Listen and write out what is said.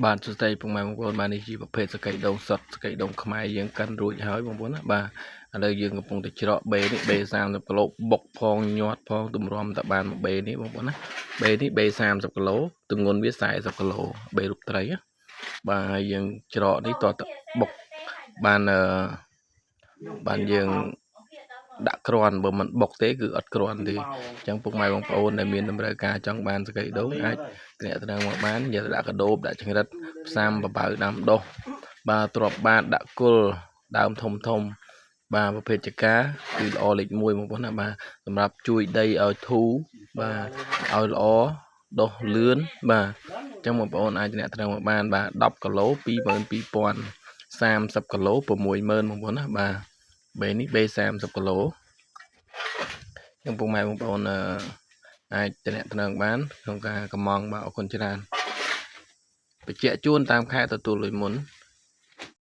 បាទសួស្តីពុកម៉ែបងប្អូនបាទនេះជាប្រភេទសកៃដូងសុតសកៃដូងខ្មែរយើងកិនរួចហើយបងប្អូនណាបាទឥឡូវយើងកំពុងតែច្រកបេនេះបេ30គីឡូបុកផងញាត់ផងទម្រាំតែបានមួយបេនេះបងប្អូនណាបេនេះបេ30គីឡូទម្ងន់វា40គីឡូបេរូបត្រីណាបាទហើយយើងច្រកនេះតតបុកបានអឺបានយើងដាក់គ្រាន់បើមិនបុកទេគឺអត់គ្រាន់ទេអញ្ចឹងពុកម៉ែបងប្អូនដែលមានតម្រូវការចង់បានសកៃដូងអាច ទំនាក់ទំនងមកបានយកទៅដាក់កដូបដាក់ចង្រិតផ្សាំបបៅដាំដុះបាទទ្របបាតដាក់គល់ដើមធំធំបាទប្រភេទចកាគឺល្អលេខ1បងប្អូនណាបាទសម្រាប់ជួយដីឲ្យធូរបាទឲ្យល្អដុះលឿនបាទអញ្ចឹងបងប្អូនអាចទំនាក់ទំនងមកបានបាទ10គីឡូ22,000 30គីឡូ60,000បងប្អូនណាបាទបេនេះបេ30គីឡូអញ្ចឹងពុកម៉ែបងប្អូនអឺអាចទំនាក់ទំនងបានក្នុងការកម្មង់បាទអរគុណច្រើនបញ្ជាក់ជូនតាមខែទទួលលុយមុន។